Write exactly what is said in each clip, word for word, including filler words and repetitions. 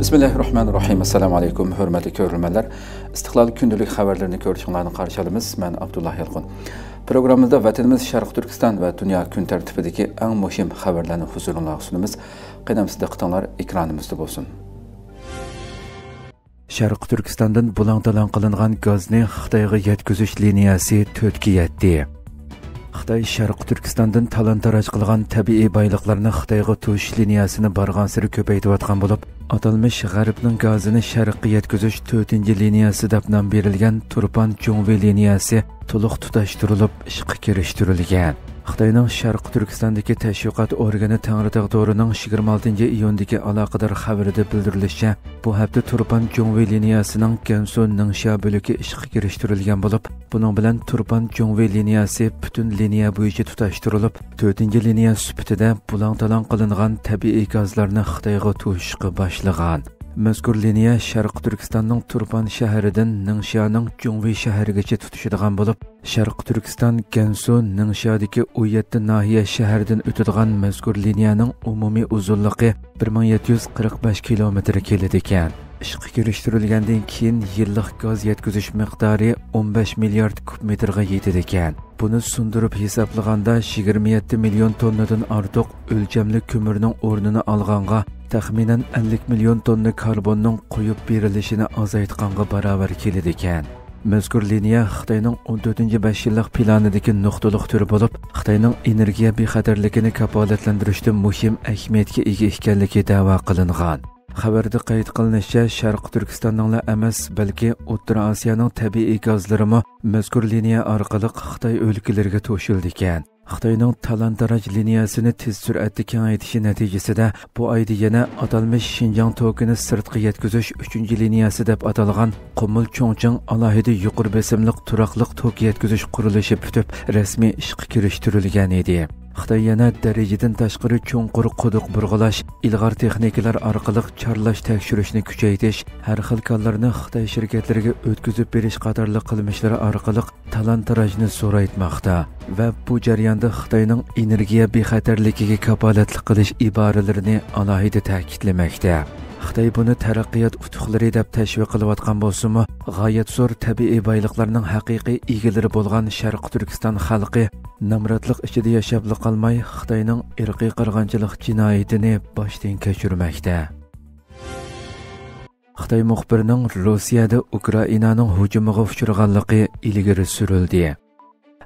بىسمىللاھىررەھمانىررەھىم. ئەسسالامۇ ئەلەيكۇم، ھۆرمەتلىك كۆرۈرمەنلەر. ئىستىقلال كۈندىلىك خەۋەرلىرىنى كۆرۈشۈڭلارنى قارشى ئالىمىز. مەن ئابدۇللا يالقۇن. پروگراممىمىزدا ۋەتىنىمىز شەرقىي تۈركىستان ۋە دۇنيا كۈن تەرتىپىدىكى ئەڭ مۇھىم خەۋەرلەرنى ھۇزۇرۇڭلارغا سۇنىمىز. قېنى ئەمىسە دىققىتىڭلار ئېكرانىمىزدا بولسۇن. شەرقىي تۈركىستاندىن بۇلاڭ-تالاڭ قىلىنغان گازنى خىتايغا يەتكۈزۈش لىنىيەسى تۆتكە يەتتى. خىتاي شەرقىي تۈركىستاندىن تالان-تاراج قىلغان تەبىئىي بايلىقلارنى خىتايغا توشۇش لىنىيەسىنى بارغانسېرى كۆپەيتىۋاتقان بولۇپ، ئاتالمىش غەربنىڭ گازىنى شەرققە يەتكۈزۈش تۆتىنچى لىنىيەسى دەپ نام بېرىلگەن تۇرپان جۇڭۋېي لىنىيەسى تولۇق تۇتاشتۇرۇلۇپ ئىشقا كىرىشتۈرۈلگەن. خىتاينىڭ شەرقىي تۈركىستاندىكى تەشۋىقات ئورگىنى تەڭرىتاغ تورىنىڭ يىگىرمە ئالتىنچى ئىيۇندىكى ئالاقىدار خەۋىرىدە بىلدۈرۈلۈشىچە، بۇ ھەپتە تۇرپان جۇڭۋېي لىنىيەسىنىڭ گەنسۇ نىڭشيا بۆلىكى ئىشقا كىرىشتۈرۈلگەن بولۇپ، بۇنىڭ بىلەن تۇرپان جۇڭۋېي لىنىيەسى پۈتۈن لىنىيە بويىچە تۇتاشتۇرۇلۇپ، تۆتىنچى لىنىيە سۈپىتىدە بۇلاڭ-تالاڭ قىلىنغان تەبىئىي گازلارنى خىتايغا توشۇشقا باشلىغان. مەزكۇر لىنىيە شەرقىي تۈركىستاننىڭ تۇرپان شەھىرىدىن نىڭشيانىڭ جۇڭۋېي شەھىرىگىچە تۇتىشىدىغان بولۇپ، شەرقىي تۈركىستان، گەنسۇ، نىڭشيادىكى ئون يەتتە ناھىيە شەھىرىدىن ئۆتىدىغان مەزكۇر لىنىيەنىڭ ئومۇمىي ئۇزۇنلۇقى بىر مىڭ يەتتە يۈز قىرىق بەش كىلومېتىر كېلىدىكەن. ئىشقا كىرىشتۈرۈلگەندىن كېيىن يىللىق گاز يەتكۈزۈش مىقدارى ئون بەش مىليارد كۇب مېتىرغا يېتىدىكەن. بۇنى سۇندۇرۇپ ھېسابلىغاندا، يىگىرمە يەتتە مىليون توننىدىن ئارتۇق ئۆلچەملىك كۆمۈرنىڭ ئورنىنى ئالغانغا، تەخمىنەن ئەللىك مىليون توننا كاربوننىڭ قويۇپ بېرىلىشىنى ئازايتقانغا باراۋەر كېلىدىكەن. مەزكۇر لىنىيە خىتاينىڭ ئون تۆتىنچى بەش يىللىق پىلانىدىكى نۇقتىلىق تۈر بولۇپ، خىتاينىڭ ئېنېرگىيە بىخەتەرلىكىنى كاپالەتلەندۈرۈشتە مۇھىم ئەھمىيەتكە ئىگە ئىكەنلىكى دەۋا قىلىنغان. خەۋەردە قەيت قىلىنىشىچە، شەرقىي تۈركىستاننىڭلا ئەمەس، بەلكى ئوتتۇرا ئاسىيانىڭ تەبىئىي گازلىرىمۇ مەزكۇر لىنىيە ئارقىلىق خىتاي ئۆلكىلىرىگە توشۇلىدىكەن. خىتاينىڭ تالان-تاراج لىنىيەسىنى تېز سۈرئەتتە كېڭەيتىشى نەتىجىسىدە، بۇ ئايدا يەنە ئاتالمىش شىنجاڭ توكىنى سىرتقا يەتكۈزۈش ئۈچىنچى لىنىيەسى دەپ ئاتالغان قۇمۇل چۇڭچىڭ ئالاھىدە يۇقىرى بېسىملىق تۇراقلىق توك يەتكۈزۈش قۇرۇلۇشى پۈتۈپ، رەسمىي ئىشقا كىرىشتۈرۈلگەن ئىدى. خىتاي يەنە دەرىجىدىن تاشقىرى چوڭقۇر قۇدۇق بۇرغىلاش، ئىلغار تېخنىكىلار ئارقىلىق چارلاش تەكشۈرۈشنى كۈچەيتىش، ھەر خىل كانلارنى خىتاي شىركەتلىرىگە ئۆتكۈزۈپ بېرىش قاتارلىق قىلمىشلىرى ئارقىلىق تالان-تاراجنى زورايتماقتا ۋە بۇ جەرياندا خىتاينىڭ ئېنېرگىيە بىخەتەرلىكىگە كاپالەتلىك قىلىش ئىبارىلىرىنى ئالاھىدە تەكىتلىمەكتە. خىتاي بۇنى تەرەققىيات ئۇتۇقلىرى دەپ تەشۋىق قىلىۋاتقان بولسىمۇ، غايەت زور تەبىئىي بايلىقلارنىڭ ھەقىقىي ئىگىلىرى بولغان شەرقىي تۈركىستان خەلقى نامراتلىق ئىچىدە ياشاپلا قالماي، خىتاينىڭ ئىرقىي قىرغىنچىلىق جىنايىتىنى باشتىن كەچۈرمەكتە. خىتاي مۇخبىرىنىڭ روسىيەدە ئۇكرائىنانىڭ ھۇجۇمىغا ئۇچرىغانلىقى ئىلگىرى سۈرۈلدى.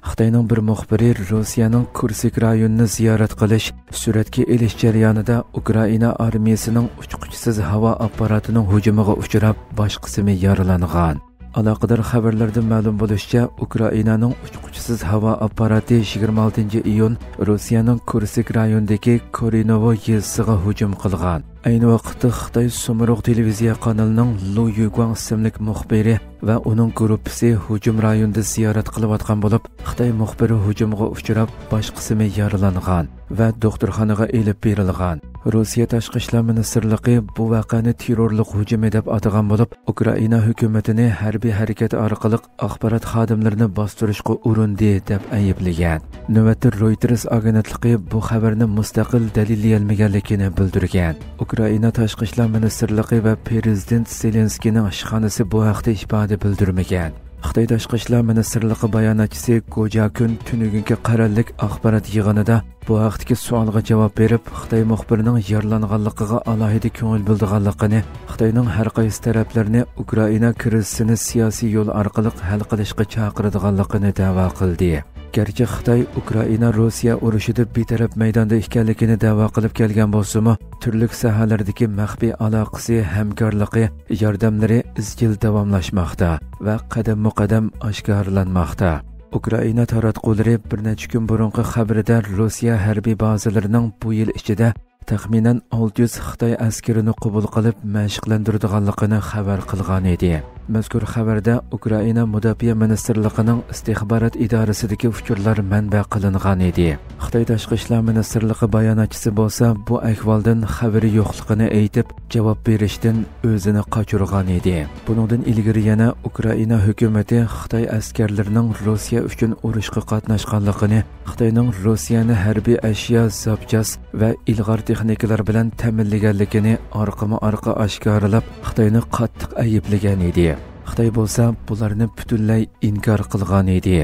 خىتاينىڭ بىر مۇخبىرى روسىيەنىڭ كۇرسك رايونىنى زىيارەت قىلىش، سۈرەتكە ئېلىش جەريانىدا ئۇكرائىنا ئارمىيىسىنىڭ ئۇچقۇچىسىز ھاۋا ئاپپاراتىنىڭ ھۇجۇمىغا ئۇچراپ، باش قىسمى يارىلانغان. ئالاقىدار خەۋەرلەردىن مەلۇم بولۇشىچە، ئۇكرائىنانىڭ ئۇچقۇچىسىز ھاۋا ئاپپاراتى يىگىرمە ئالتىنچى ئىيۇن روسىيەنىڭ كۇرسك رايونىدىكى كورىنوۋو يېزىسىغا ھۇجۇم قىلغان. ئەينى ۋاقىتتا خىتاي سۇمرۇغ تېلېۋىزىيە قانىلىنىڭ لۇ يۈگۇاڭ ئىسىملىك مۇخبىرى ۋە ئۇنىڭ گۇرۇپپىسى ھۇجۇم رايونىدا زىيارەت قىلىۋاتقان بولۇپ، خىتاي مۇخبىرى ھۇجۇمغا ئۇچراپ، باش قىسمى يارىلانغان ۋە دوختۇرخانىغا ئېلىپ بېرىلغان. روسىيە تاشقى ئىشلار مىنىستىرلىقى بۇ ۋەقەنى تېررورلۇق ھۇجۇمى دەپ ئاتىغان بولۇپ، ئۇكرائىنا ھۆكۈمىتىنى ھەربىي ھەرىكەت ئارقىلىق ئاخبارات خادىملىرىنى باستۇرۇشقا ئۇرۇندى، دەپ ئەيىبلىگەن. نۆۋەتتە رويتېرس ئاگېنتلىقى بۇ خەۋەرنى مۇستەقىل دەلىللىيەلمىگەنلىكىنى بىلدۈرگەن. ئۇكرائىنا تاشقى ئىشلار مىنىستىرلىقى ۋە پىرېزىدېنت زېلېنسكىينىڭ ئىشخانىسى بۇ ھەقتە ئىپادە بىلدۈرمىگەن. خىتاي تاشقى ئىشلار مىنىستىرلىقى باياناتچىسى گو جاكۈن تۈنۈگۈنكى قەرەللىك ئاخبارات يىغىنىدا بۇ ھەقتىكى سوئالغا جاۋاب بېرىپ، خىتاي مۇخبىرىنىڭ يارىلانغانلىقىغا ئالاھىدە كۆڭۈل بۆلىدىغانلىقىنى، خىتاينىڭ ھەر قايسى تەرەپلەرنى ئۇكرائىنا كىرىزىسىنى سىياسىي يول ئارقىلىق ھەل قىلىشقا چاقىرىدىغانلىقىنى دەۋا قىلدى. گەرچە خىتاي ئۇكرائىنا روسىيە ئۇرۇشىدا بىتەرەپ مەيداندا ئىكەنلىكىنى دەۋا قىلىپ كەلگەن بولسىمۇ، تۈرلۈك ساھەلەردىكى مەخپىي ئالاقىسى، ھەمكارلىقى، ياردەملىرى ئىزچىل داۋاملاشماقتا ۋە قەدەممۇ قەدەم ئاشكارىلانماقتا. ئۇكرائىنا تاراتقۇلىرى بىر نەچچە كۈن بۇرۇنقى خەۋىرىدە روسىيە ھەربىي بازىلىرىنىڭ بۇ يىل ئىچىدە تەخمىنەن ئالتە يۈز خىتاي ئەسكىرىنى قوبۇل قىلىپ، مەشىقلەندۈرىدىغانلىقىنى خەۋەر قىلغان ئىدى. مەزكۇر خەۋەردە ئۇكرائىنا مۇداپىئە مىنىستىرلىقىنىڭ ئىستىخبارات ئىدارىسىدىكى ئۇچۇرلار مەنبە قىلىنغان ئىدى. خىتاي تاشقى ئىشلار مىنىستىرلىقى باياناتچىسى بولسا بۇ ئەھۋالدىن خەۋىرى يوقلۇقىنى ئېيتىپ، جاۋاب بېرىشتىن ئۆزىنى قاچۇرغان ئىدى. بۇنىڭدىن ئىلگىرى يەنە ئۇكرائىنا ھۆكۈمىتى خىتاي ئەسكەرلىرىنىڭ روسىيە ئۈچۈن ئۇرۇشقا قاتناشقانلىقىنى، خىتاينىڭ روسىيەنى ھەربىي ئەشيا، زاپچاس ۋە ئىلغار تېخنىكىلار بىلەن تەمىنلىگەنلىكىنى ئارقىمۇ ئارقا ئاشكارىلاپ، خىتاينى قاتتىق ئەيىبلىگەن ئىدى. خىتاي بولسا بۇلارنى پۈتۈنلەي ئىنكار قىلغان ئىدى.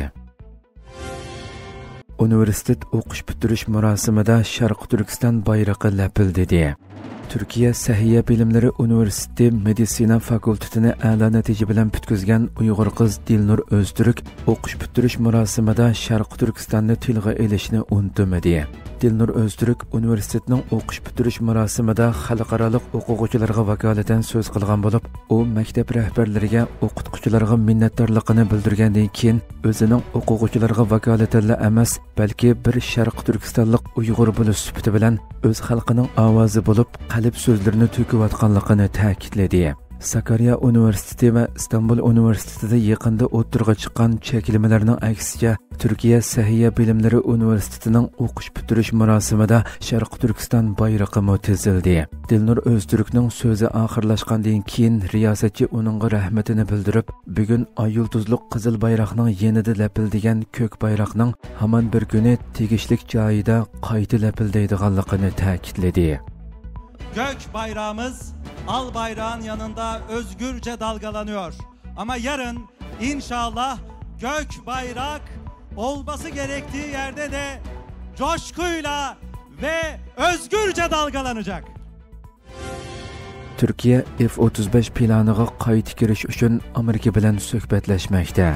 ئۇنىۋېرسىتېت ئوقۇش پۈتتۈرۈش مۇراسىمىدا شەرقىي تۈركىستان بايرىقى لەپىلدىدى. تۈركىيە سەھىيە بىلىملىرى ئۇنىۋېرسىتېتى مېدىتسىنا فاكۇلتېتىنى ئەلا نەتىجە بىلەن پۈتكۈزگەن ئۇيغۇر قىز دىلنۇر ئۆزتۈرك ئوقۇش پۈتتۈرۈش مۇراسىمىدا شەرقىي تۈركىستاننى تىلغا ئېلىشنى ئۇنتۇمىدى. دىلنۇر ئۆزتۈرك ئۇنىۋېرسىتېتنىڭ ئوقۇش پۈتتۈرۈش مۇراسىمىدا خەلقئارالىق ئوقۇغۇچىلارغا ۋاكالىتەن سۆز قىلغان بولۇپ، ئۇ مەكتەپ رەھبەرلىرىگە، ئوقۇتقۇچىلارغا مىننەتدارلىقىنى بىلدۈرگەندىن كېيىن، ئۆزىنىڭ ئوقۇغۇچىلارغا ۋاكالىتەنلا ئەمەس، بەلكى بىر شەرقىي تۈركىستانلىق ئۇيغۇر بولۇش سۈپىتى بىلەن ئۆز خەلقىنىڭ ئاۋازى بولۇپ، قەلب سۆزلىرىنى تۆكۈۋاتقانلىقىنى تەكىتلىدى. ساكاريا ئۇنىۋېرسىتېتى ۋە ئىستانبۇل ئۇنىۋېرسىتېتىدا يېقىندا ئوتتۇرىغا چىققان چەكلىمىلەرنىڭ ئەكسىچە، تۈركىيە سەھىيە بىلىملىرى ئۇنىۋېرسىتېتىنىڭ ئوقۇش پۈتتۈرۈش مۇراسىمىدا شەرقىي تۈركىستان بايرىقىمۇ تىزىلدى. دىلنۇر ئۆزتۈركنىڭ سۆزى ئاخىرلاشقاندىن كېيىن، رىياسەتچى ئۇنىڭغا رەھمىتىنى بىلدۈرۈپ، بۈگۈن ئاي يۇلتۇزلۇق قىزىل بايراقنىڭ يېنىدا لەپىلدىگەن كۆك بايراقنىڭ ھامان بىر كۈنى تېگىشلىك جايىدا قايتا لەپىلدەيدىغانلىقىنى تەكىتلىدى. Gök bayrağımız al bayrağın yanında özgürce dalgalanıyor. Ama yarın inşallah gök bayrak olması gerektiği yerde de coşkuyla ve özgürce dalgalanacak. تۈركىيە ئېف ئوتتۇز بەش پىلانىغا قايتا كىرىش ئۈچۈن ئامېرىكا بىلەن سۆھبەتلەشمەكتە.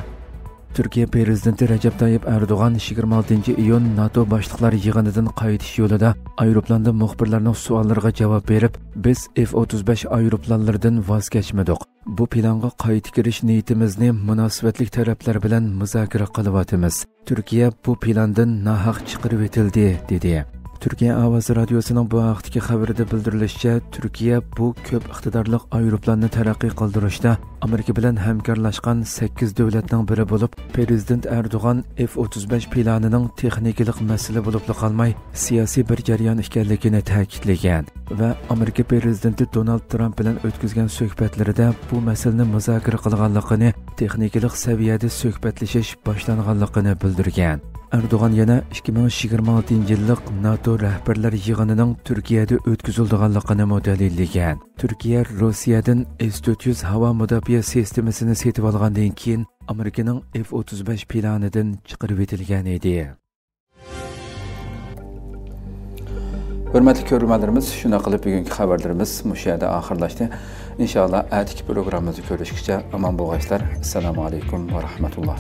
تۈركىيە پىرېزىدېنتى رەجەپ تايىپ ئەردوغان يىگىرمە ئالتىنچى ئىيۇن ناتو باشلىقلار يىغىنىدىن قايتىش يولىدا ئايروپىلاندا مۇخبىرلارنىڭ سوئاللىرىغا جاۋاب بېرىپ، بىز ئېف ئوتتۇز بەش ئايروپىلانلىرىدىن ۋاز كەچمىدۇق. بۇ پىلانغا قايتا كىرىش نىيىتىمىزنى مۇناسىۋەتلىك تەرەپلەر بىلەن مۇزاكىرە قىلىۋاتىمىز. تۈركىيە بۇ پىلاندىن ناھەق چىقىرىۋېتىلدى، دېدى. تۈركىيە ئاۋازى رادىيوسىنىڭ بۇ ھەقتىكى خەۋىرىدە بىلدۈرۈلۈشىچە، تۈركىيە بۇ كۆپ ئىقتىدارلىق ئايروپىلاننى تەرەققىي قىلدۇرۇشتا ئامېرىكا بىلەن ھەمكارلاشقان سەككىز دۆلەتنىڭ بىرى بولۇپ، پىرېزىدېنت ئەردوغان ئېف ئوتتۇز بەش پىلانىنىڭ تېخنىكىلىق مەسىلە بولۇپلا قالماي، سىياسىي بىر جەريان ئىكەنلىكىنى تەكىتلىگەن ۋە ئامېرىكا پىرېزىدېنتى دونالد ترامپ بىلەن ئۆتكۈزگەن سۆھبەتلىرىدە بۇ مەسىلىنى مۇزاكىرە قىلغانلىقىنى، تېخنىكىلىق سەۋىيەدە سۆھبەتلىشىش باشلانغانلىقىنى بىلدۈرگەن. ئەردوغان يەنە ئىككى مىڭ يىگىرمە ئالتىنچى يىللىق ناتو رەھبەرلەر يىغىنىنىڭ تۈركىيەدە ئۆتكۈزۈلىدىغانلىقىنىمۇ دەلىللىگەن. تۈركىيە روسىيەدىن ئېس تۆت يۈز ھاۋا مۇداپىئە سىستېمىسىنى سېتىۋالغاندىن كېيىن، ئامېرىكىنىڭ ئېف ئوتتۇز بەش پىلانىدىن چىقىرىۋېتىلگەن ئىدى. ھۆرمەتلىك كۆرۈرمەنلىرىمىز، شۇنداق قىلىپ بۈگۈنكى خەۋەرلىرىمىز مۇشۇ يەردە ئاخىرلاشتى. ئىنشائاللا، ئەتىكى پروگراممىمىزدا كۆرۈشكىچە ئامان بولغايسىلەر. ئەسسالامۇ ئەلەيكۇم ۋە رەھمەتۇللا.